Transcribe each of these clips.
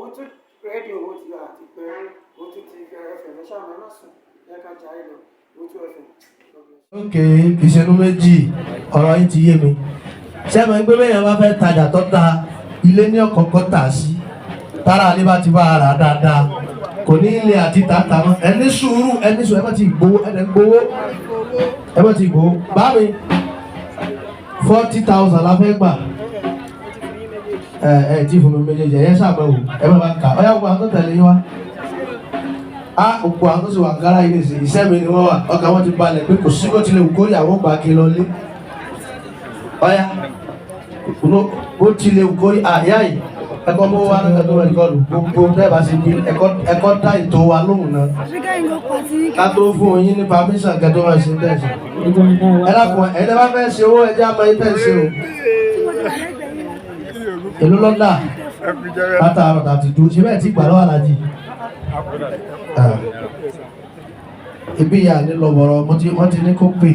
Owótú rédíò, ó ti àti pé Owótú ti FM. Ẹ ṣáà ẹ má sùn, ẹ ká jà ẹ lọ Owótú FM. Ok, ìṣẹ́nu méjì, ọ̀rọ̀ yìí ti yé mi. Ṣé ẹ mọ̀ pé bẹ́ẹ̀ yẹn bá fẹ́ tajà tó ta ilé ní ọ̀kọ̀ọ̀kan tà sí, tára alẹ́ bá ti bá a rà dáadáa, kò ní ilé àti tààtà mọ́. Ẹ ní sùúrù, ẹ ní sùúrù, ẹ má ti gbowó, ẹ ní gbowó, ẹ má ti gbowó. Bá mi, 40,000 la fẹ́ gbà. Ẹ ẹ tí fún mi méjèèjì, ẹ yẹ sábà wò, ẹ má bá kà. Ọyá, gbogbo àwọn tó tẹ̀lé yín wá a, gbogbo àwọn tó sì wà kára yìí nìsín, iṣẹ́ mi ni wọ́n wà, ọkàn wọn ti balẹ̀ pé kò sí bó tilẹ̀ wù kórè àwọn gbà kí lọ lé. Ọyá, bó tilẹ̀ wù kórè àyà yìí, ẹ̀kọ́ mọ́ wa nígbà tó wà rìkọ́dù gbogbo tẹ́ bá ṣe bí ẹ̀kọ́ dá ètò wa lóhùn náà ká tó fún yín ní permission kẹ́ tó máa ṣe ń tẹ̀sí. Ẹ dákun, ẹ tẹ́ bá fẹ́ ṣe owó, ẹjẹ́ àmọ́ yín tẹ̀sí o. Èló lọ́dà látàárọ̀ tàbí dúró ṣe bẹ́ẹ̀ tí gbà lọ́wọ́ alájì ibi yà ní lọ́wọ́rọ́. Mo ti wọ́n ti ní kó pè,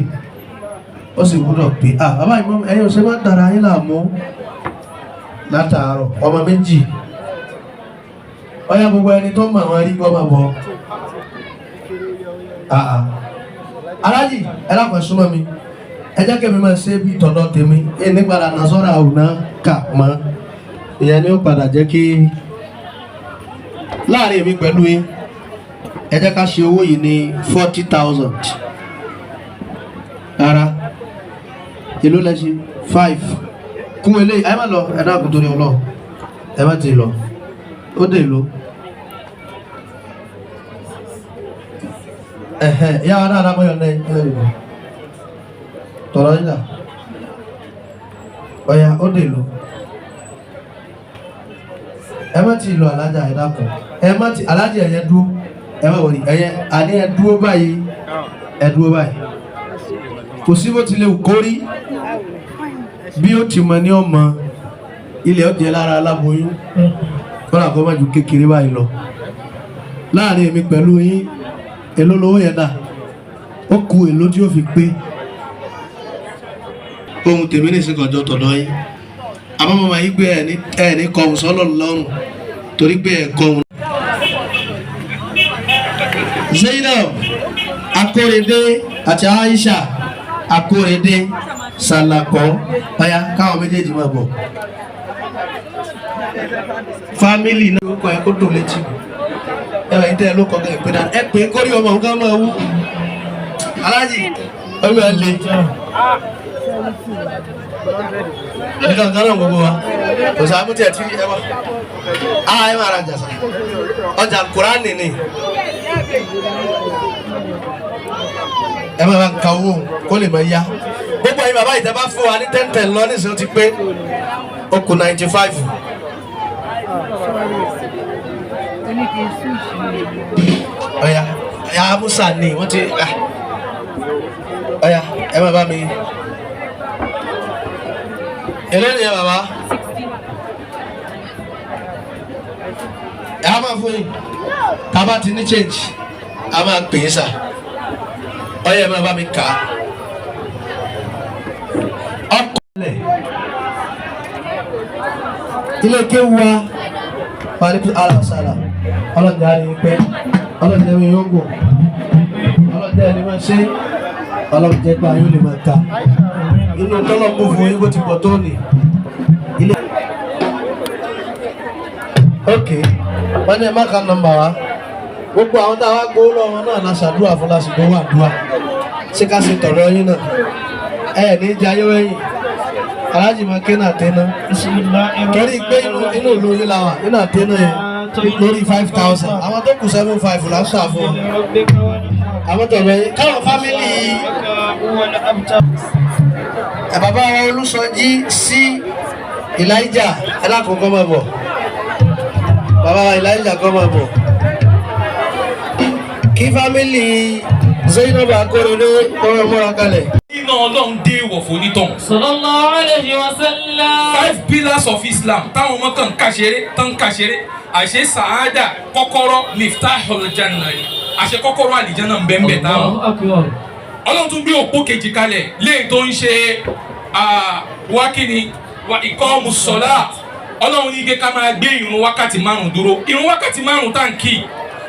ó sì gbúdọ̀ pé. Ah, bàbá yìí, ẹ̀yin ò ṣe máa ń dara yín láàmú látàárọ̀. Ọmọ méjì, ọyá, gbogbo ẹni tó mọ̀ wọ́n rí kọ́ máa bọ̀. Ah ah, alájì, ẹ lápẹ̀ súnmọ́ mi, ẹ jẹ́ kí mi máa ṣe bí tọ̀dọ̀ tèmi ẹ nígbàdà nàṣọ́ra àwùná kà mọ́. Ìyẹn ni ó padà jẹ́ kí láàrin èmi pẹ̀lú yín, ẹ jẹ́ ká ṣe owó yìí ní 40,000. Rárá, èló lẹ ṣe? Five kún eléyìí. Ẹ má lọ, ẹ dákun torí Ọlọ́run, ẹ má ti lọ. Ó dé ìlú ẹhẹ ìyá wa dáadáa mọ́ yọ̀ náà ẹ lè lọ tọ̀rọ̀ yín dà. Ọ̀yà, ó dé ìlú. Ẹ má ti lọ, alájà, ẹ dákun, ẹ má ti. Alájà, ẹ̀yẹ dúró, ẹ má wọlé, ẹ̀yẹ àní ẹ dúró báyìí, ẹ dúró báyìí. Kò sí bó tilẹ̀ wù kórí bí ó ti mọ ní ọmọ ilẹ̀ ọ̀jẹ̀ lára aláboyún, kọ́nà kó má ju kékeré báyìí lọ. Láàrin èmi pẹ̀lú yín, èló lówó yẹn dà? Ó ku èló tí ó fi pé. Ohun tèmi ní ìsìnkànjọ tọ̀dọ̀ yín, àmọ́ mo máa yí pé ẹ̀ ní kọ̀hún sọ́lọ̀ lọ́rùn torí pé ẹ̀ kọ̀hún. Zainab Akórèdé àti Aisha Akórèdé Sàlàkọ́, ọ̀yá, káwọn méjèèjì máa bọ̀. Family náà ló kọ ẹ kó dùn létí ẹ wà ní tẹ́ ẹ ló kọ ẹ pé dáadáa, ẹ pé kórìí ọmọ nǹkan máa wú. Alájì, ọmọ ẹ lè nǹkan kan náà gbogbo wa kò sáà mú tiẹ̀ tí ẹ wá a ẹ máa ra jàsà ọjà Kúránì ni. Ẹ máa bá ń ka owó kó lè máa yá. Gbogbo ẹ̀yin bàbá ìtẹ́ bá fún wa ní ten ten lọ nísìnyí, ó ti pé, ó kù 95. Ọ̀ya ya, Musa ni wọ́n ti. Ọ̀ya, ẹ máa bá mi. Èló nìyẹn, bàbá? Ẹ á máa fún yín. Tá a bá ti ní change, a máa pè é sà. Ọ̀ya, ẹ máa bá mi kà á. Ọkọ ilẹ̀ ilé kéwu wa wàlíkù alasala, ọlọ́jà ni pẹ́, ọlọ́jà mi yóò gùn, ọlọ́jà ni máa ṣe, ọlọ́jà pé ayé lè máa ta inú tọ́lọ́mù fún yín bó ti pọ̀ tó ní ilé. Ok, wọ́n ní ẹ má ka nọ́mbà wa. Gbogbo àwọn tá a wá gbowó lọ́wọ́ náà la ṣàdúrà fún lásìkò wà dúà. Ṣé ká ṣe tọ̀rọ̀ yín náà? Ẹ ní jayé wẹ́yìn, alájì máa ké náà tẹ́ná torí pé inú ìlú yín la wà nínú àtẹ́ná yẹn lórí 5,000. Àwọn tó kù, 7,500 là ń sà fún wọn. Àwọn tọ̀rọ̀ yín káwọn family ẹ̀. Bàbá wa Olúsọjí sí Elijah, ẹ lákòókò máa bọ̀. Bàbá wa Elijah kọ́ máa bọ̀, kí family Zainab Akórèdé kọ́ máa múra kalẹ̀. Iná Ọlọ́run dé ìwọ̀ fún onítọ̀hún. Sallallahu alayhi wa sallam. Five pillars of Islam táwọn ọmọ kan ń kàṣeré tán ń kàṣeré, àṣẹ sàádà kọ́kọ́rọ́ miftahul janna ni, àṣẹ kọ́kọ́rọ́ àlìjáná ń bẹ ń bẹ táwọn. Allahu akbar. Ọlọ́run tún gbé òpó kejì kalẹ̀ léyìí tó ń ṣe wákìní wa iqamu ssalat. Ọlọ́run ní ike ká máa gbé ìrun wákàtí 5 dúró. Ìrun wákàtí 5 tá n kì í,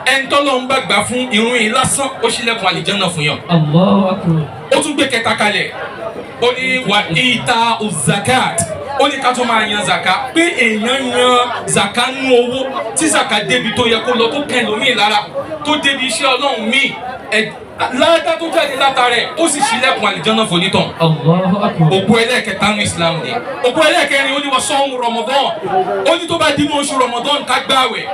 ẹni tọ́lọ́run bá gbà fún ìrun yìí lásán, ó ṣílẹ̀kùn àlìjánná fún yàn. Allahu akbar. Ó tún gbé kẹta kalẹ̀, ó ní wà ìta zakat, ó ní ká tó máa yan zaka, pé èèyàn yan zaka nú owó tí zaka débi tó yẹ kó lọ, tó kẹ́ lómi lára, tó débi iṣẹ́ Ọlọ́run míì, ẹ̀ láàdá tó jáde látara ẹ̀, ó sì ṣílẹ̀kùn àlìjánná fún onítàn. Allahu akbar. Òpó ẹlẹ́ẹ̀kẹta ní Islam ni. Òpó ẹlẹ́ẹ̀kẹrin, ó ní wọ́n sọ́hún Ramadan, ó ní tó bá dínú oṣù Ramadan ká gbààwẹ̀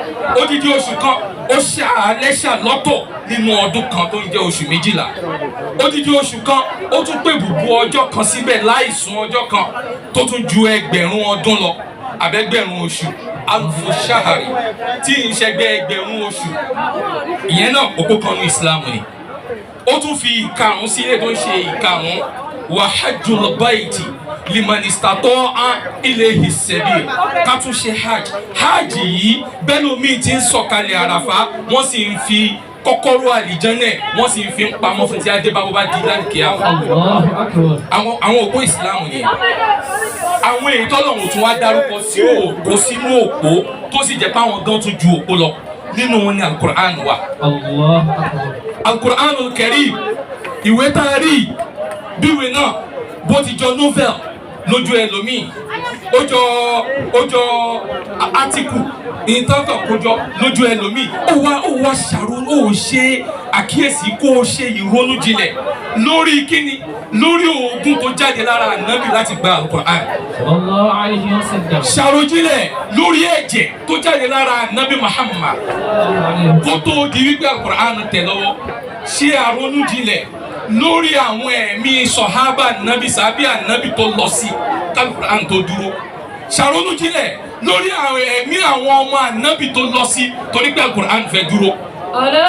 odidi oṣù kan, ó ṣàlẹ́ṣà lọ́tọ̀ nínú ọdún kan tó ń jẹ́ oṣù 12, odidi oṣù kan, ó tún pè bùbù ọjọ́ kan síbẹ̀ láìsùn ọjọ́ kan tó tún ju 1000 ọdún lọ, àbẹ́gbẹ̀rún oṣù, alfu shahari, tí ń ṣẹgbẹ́ 1000 oṣù. Ìyẹn náà òpó kan ní Islam ni. Ó tún fi ìkarùn sílé tó ń ṣe ìkarùn, wa hajjul baiti liman istata'a ilayhi sabil, ká tún ṣe hajj. Hajj yìí bẹ́ẹ̀ lómi ti ń sọ̀kalẹ̀ àràfá, wọ́n sì ń fi kọ́kọ́rọ́ àlìjánná, wọ́n sì ń fi ń pamọ́ fún tí adébáwọ́ bá di láǹkì àwọn. Allahu akbar. Àwọn òpó ìsìláàmù yẹn, àwọn èyí tọ́lọ́run tún wá dárúkọ sí òpó sínú òpó, tó sì jẹ́ pé àwọn gan tún ju òpó lọ, nínú wọn ni alukur'an wà. Allahu akbar. Alukur'an karim, ìwé tá a rí bíwé náà bó ti jọ novel lójú ẹlòmíì, ó jọ átíkù ìtọ́kọ̀ kójọ lójú ẹlòmíì, ó wá ṣàrò, ó ṣe àkíyèsí, kó o ṣe ìrònú jinlẹ̀ lórí kíni, lórí oògùn tó jáde lára ànábì láti gba alukur'an. Sallallahu alayhi wa sallam. Ṣàròjinlẹ̀ lórí ẹ̀jẹ̀ tó jáde lára ànábì Muhammad Sallallahu alayhi wa kó tó di wípé alukur'an tẹ̀ lọ́wọ́. Ṣe àrònú jinlẹ̀ lórí àwọn ẹ̀mí sọ̀hábà ànábì, sàbí ànábì tó lọ sí kálukùrán tó dúró. Ṣàrònú jinlẹ̀ lórí àwọn ẹ̀mí àwọn ọmọ ànábì tó lọ sí torí pé alukur'an fẹ́ dúró. Alá.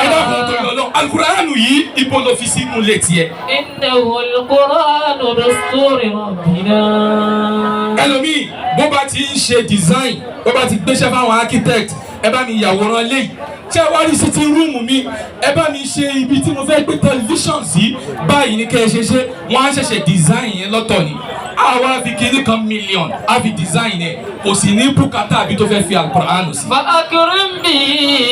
Ẹ dákun, torí Ọlọ́run, alukur'an yìí, ibo ló fi sínú ilé tiẹ̀? إنه القرآن دستور ربنا. Ẹlòmíì, bó bá ti ń ṣe design, bó bá ti gbéṣẹ́ fáwọn architect, ẹ bá mi yàwòrán léyìí, ṣé wàá rí sitting room mi, ẹ bá mi ṣe ibi tí mo fẹ́ gbé tẹlifíṣàn sí, báyìí ní kẹ́ ẹ ṣe ṣe, wọ́n á ṣẹ̀ṣẹ̀ design yẹn lọ́tọ̀ ni. Àwa fi kinní kan million á fi design yẹn, kò sì ní bùkátà àbí tó fẹ́ fi alukur'an sí. فأكرم به.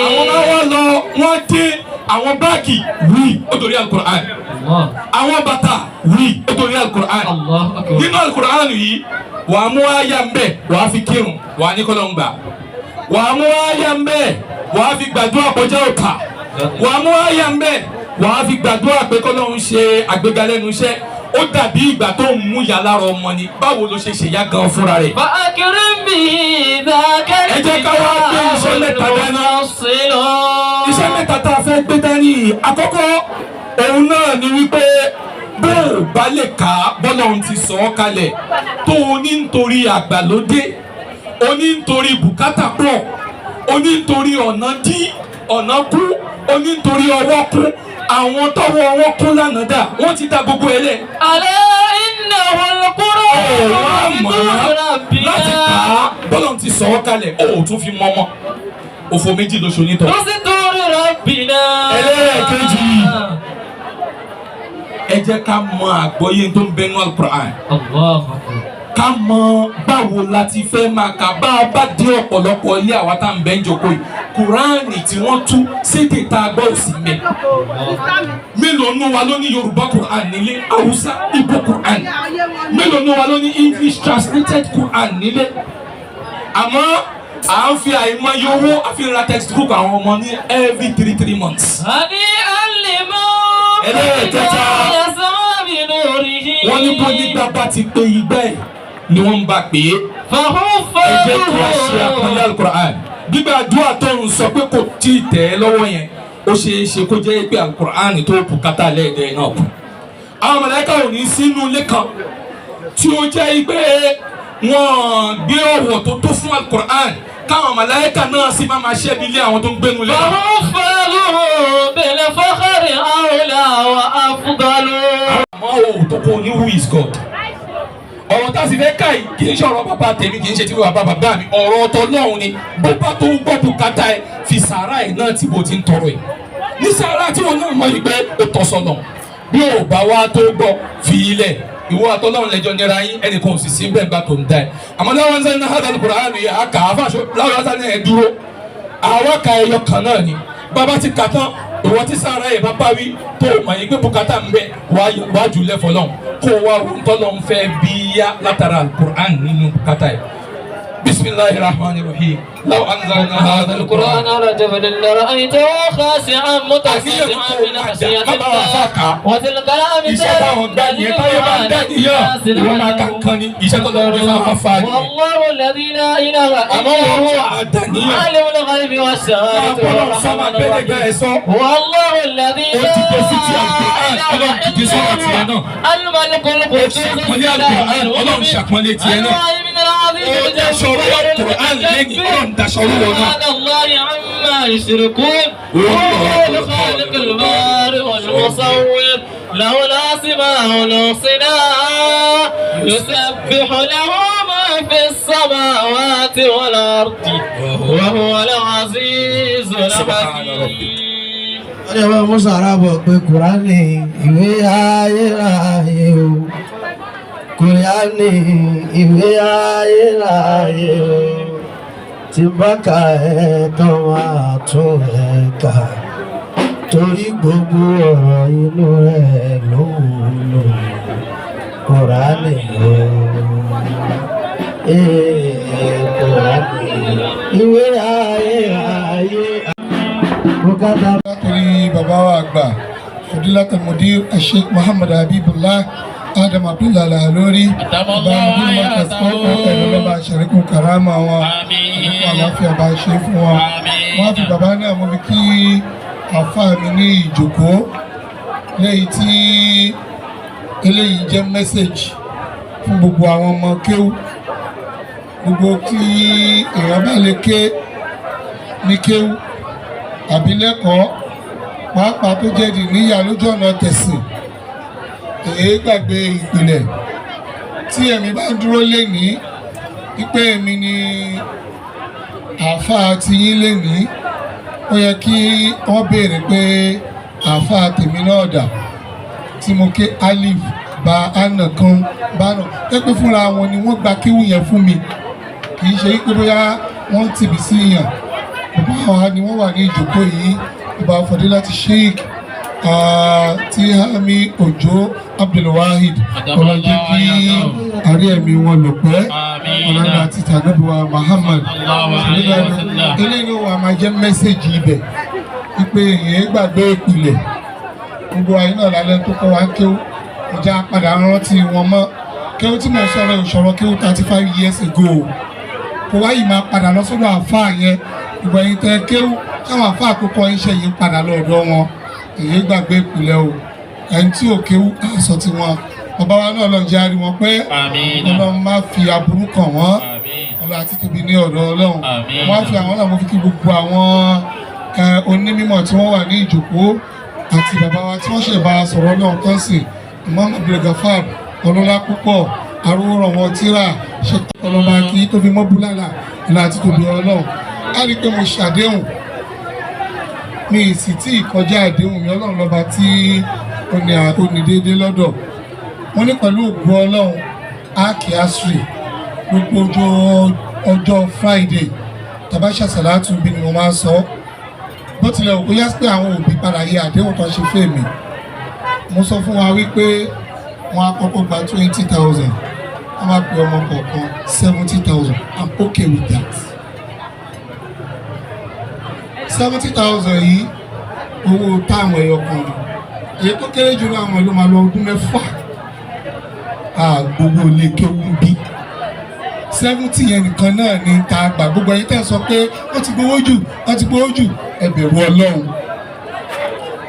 Àwọn máa wá lọ, wọ́n dé àwọn báàgì wí, ó torí alukur'an. الله. Àwọn bàtà wí, ó torí alukur'an. الله أكبر. Nínú alukur'an yìí, wàá mú àyà ń bẹ̀, wàá fi kírun, wàá ní kọ́lọ́ ń gbà. Wàá mú àyà ń bẹ̀, wàá fi gbàdúrà kọjá òkà. Wàá mú àyà ń bẹ̀, wàá fi gbàdúrà pé kọ́lọ́ ń ṣe àgbéga lẹ́nu iṣẹ́. Ó dàbí ìgbà tó ń mú ìyá lára ọmọ ni. Báwo ló ṣe ṣèyá gan fúnra rẹ̀? فأكرم به ذاك. Ẹ jẹ́ ká wá gbé iṣẹ́ mẹ́ta dání. المفصل. Iṣẹ́ mẹ́ta tá a fẹ́ gbé dání, àkọ́kọ́ òun náà ni wípé bó o bá lè kà á bọ́lá òun ti sọ ọ́ kalẹ̀, tó o ní nítorí àgbàlódé, o ní nítorí bùkátà pọ̀, o ní nítorí ọ̀nà dí, ọ̀nà kú, o ní nítorí ọwọ́ kú. Àwọn tọwọ́ ọwọ́ kú lánàá dà, wọ́n ti da gbogbo ẹ̀ lẹ̀. ألا إنه القرآن Ọ̀rọ̀ àmọ́ دستور láti kà ربنا. á bọ́lá òun ti sọ ọ́ kalẹ̀, o ò tún fi mọ́mọ́, òfò méjì lóṣù nítọ̀. دستور ربنا. Ẹlẹ́ẹ̀kejì. Ẹ jẹ́ ká mọ àgbọ́yé tó ń bẹnu alukur'an, الله أكبر. ká mọ báwo la ti fẹ́ máa kà. Bá a bá dé ọ̀pọ̀lọpọ̀ ilé àwa tá à ń bẹ́ ń jókòó yìí, kùránì tí wọ́n tú sédè tá a gbọ́ òsì mẹ́. Mélòó nù wa ló ní Yorùbá kùránì nílé, Haúsá, Ìgbò kùránì? Mélòó nù wa ló ní English translated kùránì nílé? Àmọ́ à ń fi àìmọye owó àfi ra textbook àwọn ọmọ ní every 3 3 months. هنيئا لمن Ẹlẹ́ẹ̀kẹta. يسعى بنوره. Wọ́n ní bó nígbà bá ti pé igbá ẹ̀ ni wọ́n ń bá pè é. فهو Ẹ jẹ́ kí a ṣe àpọ́nlé alukur'an. Gbígbà àdúrà tó ń sọ pé kò tí ì tẹ̀ ẹ́ lọ́wọ́ yẹn, ó ṣeé ṣe kó jẹ́ pé alukur'an tó bùkátà lẹ́ẹ̀dẹ́ náà kù. Àwọn màláíkà ò ní sínú ilé kan tí ó jẹ́ pé wọ́n gbé ọ̀wọ̀ tó tó fún alukur'an, káwọn màláíkà náà sì máa ṣẹ́bi ilé àwọn tó ń gbénu lé. فهو بالفخر أولى وأفضل. Àmọ́ o tó kó ní who is God. Ọ̀rọ̀ tá a sì fẹ́ ká yìí kì í ṣe ọ̀rọ̀ bàbá tèmi, kì í ṣe tí bàbá bàbá mi, ọ̀rọ̀ ọ̀tọ̀ lọ́hùn ni. Bó bá tó ń gbọ́ bùkátà ẹ, fi sàárà ẹ̀ náà tí bó ti ń tọrọ ẹ̀ ní sàárà tí wọn náà mọ̀ yìí pé ó tọ́ sọ́nà. Bí ò bá wá tó gbọ́, fi ilẹ̀. Ìwọ àtọ́lọ́run lẹ́jọ́ nira yín, ẹnìkan ò sì sí bẹ́ẹ̀ bá tó ń da ẹ̀. Àmọ́ láwọn sáré náà hádà Al-Qur'an yìí, àkà àfàṣọ láwọn sáré náà ẹ̀ dúró. Àwa ka ẹyọ kan náà ni. Bàbá ti kà tán, ìwọ tí sára yẹ bá bá wí tó o mọ̀ yín pé bùkátà ń bẹ wájú lẹ́fọ̀ lọ́hùn. Kó o wá wọn tọ́lọ́ ń fẹ́ bí yá látara Al-Qur'an nínú bùkátà yìí. Bismillahir Rahmanir Rahim. Law anzalna hadha al-Qur'an. القرآن على جبل لرأيته خاشعا متصدعا من خشية الله وتلك Iṣẹ́ táwọn gbá nìyẹn, táyé bá ń dá nìyẹn, ìwọ máa ka nǹkan ni, iṣẹ́ tó lọ́wọ́ fún àwọn afáàní. والله الذي لا إله Àmọ́ إلا wọn هو ṣe àdàníyàn. عالم الغيب والشهادة Ọlọ́run sọ́mà الرحمن gbẹ́dẹ̀gbẹ́ الرحيم ẹ̀ sọ. والله الذي Ó لا ti dé sí ti Al-Qur'an, إله Ọlọ́run ti dé إلا sọ́rọ̀ tiẹ̀ هو náà. الملك Ó القدوس ṣàpọ́nlé Al-Qur'an, Ọlọ́run ṣàpọ́nlé tiẹ̀ náà. المهيمن العظيم Ó daṣọrú Al-Qur'an lẹ́yìn, Ọlọ́run daṣọrú wọn náà. سبحان الله عما يشركون هو الخالق البارئ المصور له الأسماء الحسنى يسبح له ما في السماوات والأرض وهو العزيز سبحان ربك. الحكيم. Wọ́n ní ọmọ Musa arábọ̀ pé Kùránì ìwé ayérayé o. Kùránì ìwé ayérayé o. Tí bá ka ẹ̀ tán máa tún ẹ̀ kà. Torí gbogbo ọ̀rọ̀ inú rẹ̀ ló wúlò. Kùránì o. Ee, Kùránì ìwé ayérayé. Bùkátà Látòrí bàbá wa àgbà Fadilatul Mudir Sheikh Muhammad Habibullah Adam Abdullah Al-Alori, bàbá Mudir Markaz kọ́kọ́ pẹ̀lú lọ́ba àṣàríkù karama wọn, àlékún àlàáfíà bá ṣe fún wọn. Wọ́n fi bàbá náà mú mi kí àfáà mi ní ìjòkó léyìí tí eléyìí jẹ́ message fún gbogbo àwọn ọmọ kéwú, gbogbo kí èèyàn bá lè ké ní kéwú àbí lẹ́kọ̀ọ́, pàápàá tó jẹ́ di níyà lójú ọ̀nà tẹ̀sìn, èyí gbàgbé ìpìlẹ̀. Tí èmi bá dúró lénìí wípé èmi ni àáfàá ti yín lénìí, ó yẹ kí wọ́n béèrè pé àáfàá tèmi náà dà, tí mo ké alif ba ana kan bá nà pé fúnra wọn ni wọ́n gba kéwù yẹn fún mi, kì í ṣe pé bóyá wọ́n ń tìbí sí yàn. Bàbá wa ni wọ́n wà ní ìjókòó yìí, bàbá Fadilati Sheikh Tihami Ojo Abdulwahid, ọlọ́jẹ́ kí àrí ẹ̀mí wọn lò pẹ́, ọlọ́dà àti tànàbíwá Muhammad. Eléyìí wà máa jẹ́ message ibẹ̀ wípé èèyàn gbàgbé ìpìlẹ̀. Gbogbo ayé náà lálẹ́ tó kọ́ wa ń kéwú, ìjà padà rántí wọn mọ́ kéwú tí mò ń sọ̀rọ̀ ìṣòro kéwú 35 years ago. Kò wáyìí máa padà lọ sọ́dọ̀ àfáà yẹn. Ìgbà yìí tẹ kéwú káwọn àfáà kókó iṣẹ́ yìí padà lọ́dọ̀ wọn. Èyí gbàgbé ìpìlẹ̀ o. Ẹni tí ò kéwú àṣọ tiwọn, bàbá wa náà lọ jẹ́ àrí wọn pé Ọlọ́run má fi aburú kàn wọ́n, Ọlọ́run àti tóbi ní ọ̀dọ̀ Ọlọ́run. Wọ́n á fi àwọn náà, mo fi kí gbogbo àwọn onímọ̀ tí wọ́n wà ní ìjòkó àti bàbá wa tí wọ́n ṣe bá a sọ̀rọ̀ náà tán sí, Imam Abdulgafar ọlọ́lá púpọ̀ arúgbó wọn tíra ṣe ọlọ́ba kí tó fi mọ́ búlálà láti tóbi Ọlọ́run. Á rí i pé mo ṣàdéhùn, mi ì sì tí ì kọjá àdéhùn mi. Ọlọ́run lọ́ba tí ó ní ó ní déédéé lọ́dọ̀. Wọ́n ní pẹ̀lú ògùn Ọlọ́run ákì asri gbogbo ọjọ́ Friday tàbá ṣàṣàlátù bí ni mo máa ń sọ. Bó tilẹ̀ òkú yá sí pé àwọn òbí padà yẹ àdéhùn tó ṣe fún mi, mo sọ fún wa wípé wọ́n á kọ́kọ́ gba 20,000, wọ́n máa pè ọmọ kọ̀ọ̀kan 70,000. I'm okay with that. 70,000 yìí, owó táàmù ẹyọ kan ni. Èyí tó kéré jù náà, àwọn ìlú máa lọ ọdún 6, gbogbo ilé kéwú ń bí 70 yẹn nìkan náà ní ta gbà. Gbogbo ẹ̀yin tẹ́ ẹ sọ pé wọ́n ti gbowó jù, wọ́n ti gbowó jù, ẹ bẹ̀rù Ọlọ́run.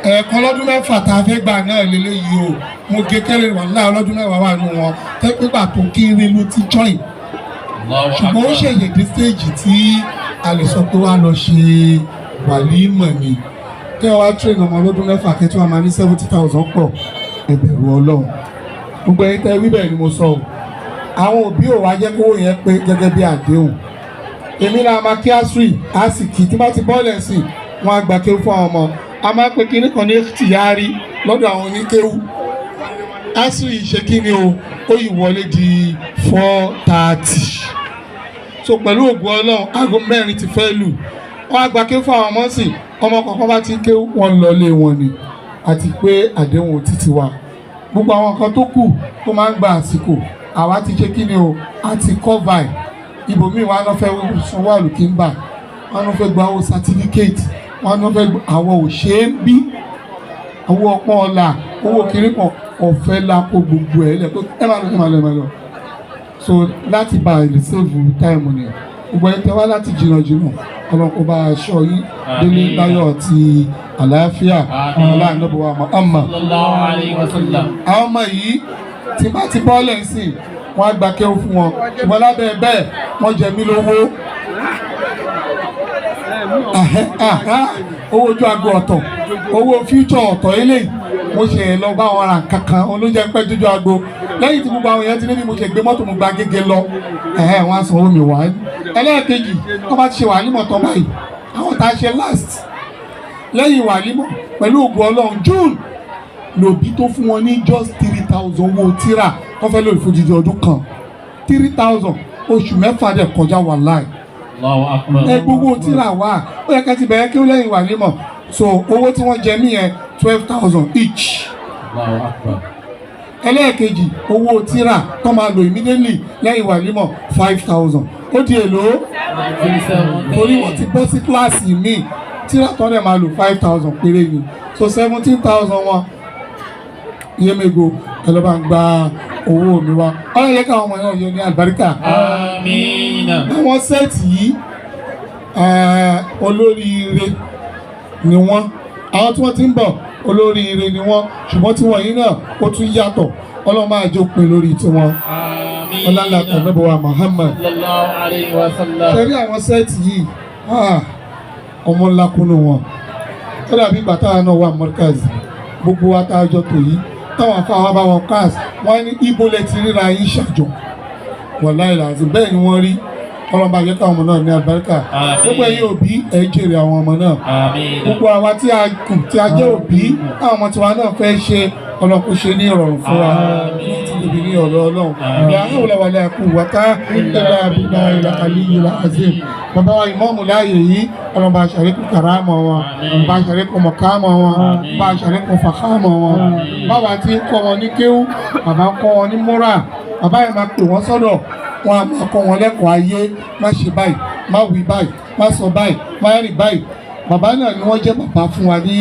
Ẹ̀ẹ̀kan lọ́dún 6 tá a fẹ́ gbà náà lélẹ́yìí o. Mo gé kẹ́rẹ́ wà láà lọ́dún 10 wà nù wọn tẹ́ pé pàtó kéré ló ti join, ṣùgbọ́n ó ṣẹ̀yẹ̀ dé stage tí a lè sọ pé wàá lọ ṣe wàlímọ̀ ni. Kẹ́ ẹ wá train ọmọ lọ́dún 6, kẹ́ tí wọ́n máa ní 70,000 pọ̀. Ẹ bẹ̀rù Ọlọ́run. Gbogbo ẹ̀yin tẹ́ wí bẹ́ẹ̀ ni mo sọ o. Àwọn òbí ò wá jẹ́ kówó yẹn pé gẹ́gẹ́ bí àdéhùn. Èmi náà máa kí asri á sì kí tí bá ti bọ́ọ̀lù sí wọn á gbà kéwú fún àwọn ọmọ. A máa pe kinní kan ní tìyárí lọ́dọ̀ àwọn oníkéwú. Asiri ṣe kí ni o, ó yìí wọlé di 4:30. So pẹ̀lú ògùn Ọlọ́run, aago 4 ti fẹ́ lù. Wọ́n á gba ké fún àwọn ọmọ sí, ọmọ kọ̀ọ̀kan bá ti ké wọ́n lọ lé wọn ni. Àti pé àdéhùn títí wa, gbogbo àwọn nǹkan tó kù tó máa ń gba àsìkò, àwa ti ṣe kí ni o, a ti cover ẹ̀. Ibòmíì wọn á lọ fẹ́ sanwó àlùkìńbà, wọn á lọ fẹ́ gba owó certificate, wọn á lọ fẹ́ àwọn ò ṣe é bí owó ọpọ́n ọ̀la, owó kiri kan ọ̀fẹ́ la kó gbogbo ẹ̀ lẹ̀, ẹ máa lọ, ẹ máa lọ, ẹ máa lọ. So láti bá a lè save time ni. Gbogbo ẹ tẹ wá láti jìnnà jìnnà, Ọlọ́run kó bá a ṣọ́ yín délé láyọ̀ àti àlàáfíà. Ọlọ́run Muhammad. Àwọn ọmọ yìí tí bá ti bọ́ lẹ́sìn, wọ́n á gba kéwú fún wọn, ṣùgbọ́n lábẹ́ bẹ́ẹ̀ wọ́n jẹ mí lówó. Owó ojú aago ọ̀tọ̀, owó future ọ̀tọ̀. Eléyìí mo ṣe lọ bá wọn ra kankan olóúnjẹ pẹ́ jójú aago. Lẹ́yìn tí gbogbo àwọn èèyàn ti ní bí mo ṣe gbé mọ́tò, mo gba gègé lọ, wọ́n á sanwó mi wá. Ẹlẹ́ẹ̀kejì, tó bá ti ṣe wàlímọ̀ tán báyìí, àwọn tá a ṣe last lẹ́yìn wàlímọ̀, pẹ̀lú ògùn Ọlọ́run, June lòbí tó fún wọn ní just 3,000 owó tíra tó fẹ́ lórí fún ọdún kan, 3,000, oṣù 6 dẹ̀ kọjá, wàláì. Ẹ gbogbo tíra wà, ó yẹ ká ti bẹ̀rẹ̀ kí ó lẹ́yìn wàlímọ̀. So owó tí wọ́n jẹ mí yẹn, 12,000 each. Ẹlẹ́ẹ̀kejì, owó tíra tó máa lò immediately lẹ́yìn wàlímọ̀, 5,000. Ó di èlò? Torí wọ́n ti bọ́ sí kíláàsì míì, tíra tó dẹ̀ máa lò, 5,000 péré ni. So 17,000 wọn. Iyemego, ẹ lọ́ bá ń gba owó mi wá. Ọlọ́run yẹ káwọn ọmọ náà yọ ní àlùbáríkà. Àwọn set yìí, olóríire ni wọ́n. Àwọn tí wọ́n ti ń bọ̀, olóríire ni wọ́n, ṣùgbọ́n tí wọ́n yìí náà ó tún yàtọ̀. Ọlọ́run máa jó pin lórí tiwọn. Ọlọ́lá tàbí Muhammad. Ṣe rí àwọn set yìí, ọmọ ńlá kúnnú wọn. Ó dàbí ìgbà táwọn náà wà Markaz, gbogbo wa tá a jọ tò yìí, táwọn afáwọn bá wọn class, wọn ní ibo lẹ ti ríra yín ṣàjọ? Wàláì làzì, bẹ́ẹ̀ ni wọ́n rí. Ọlọ́run bá yẹ káwọn ọmọ náà ní àlùbáríkà. Gbogbo ẹ̀yin òbí, ẹ̀ jèrè àwọn ọmọ náà. Gbogbo àwa tí a kù tí a jẹ́ òbí, táwọn ọmọ tiwa náà fẹ́ ṣe, Ọlọ́run kó ṣe ní ìrọ̀rùn fún wa láti tóbi ní ọ̀rọ̀ Ọlọ́run. La hawla wala quwwata illa billahi al-aliyyil azim. Bàbá wa ìmọ̀ọ́mù láàyè yìí, Ọlọ́run bá ṣàlékún kàrámọ̀ wọn, bá ṣàlékún mọ̀kámọ̀ wọn, bá ṣàlékún fàkámọ̀ wọn. Báwa ti ń kọ́ wọn ní kéwú, bàbá ń kọ́ wọn ní múrà. Bàbá yẹn máa pè wọ́n sọ́dọ̀ wọn, a máa kọ́ wọn lẹ́kọ̀ọ́ ayé: má ṣe báyìí, má wí báyìí, má sọ báyìí, má rìn báyìí. Bàbá náà ni wọ́n jẹ́ bàbá fún wa ní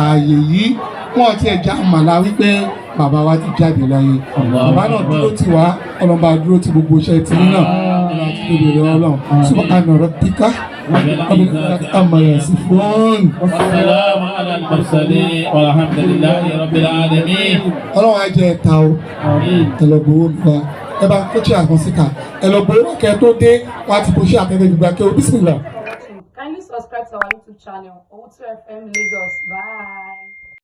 ààyè yìí. Wọ́n ti ẹ̀já màlá wípé bàbá wa ti jáde láyé, bàbá náà dúró tì wá. Ọlọ́mọba dúró ti gbogbo iṣẹ́ tì náà. Ọlọ́run ti tóbi rẹ̀. Ọlọ́run, subhana rabbika rabbil izzati amma yasifun. والسلام على المرسلين والحمد لله رب العالمين. Ọlọ́run á jẹ́ ẹ̀ta o. Ẹ lọ gbowó mi wá. Ẹ bá kó tí àgbọn síta, ẹ lọ gbowó kẹ tó dé. Wá ti bó ṣe àtẹ̀lé gbígbà kẹ o. Bismillah. Kindly subscribe to our YouTube channel, O2 FM Lagos. Bye.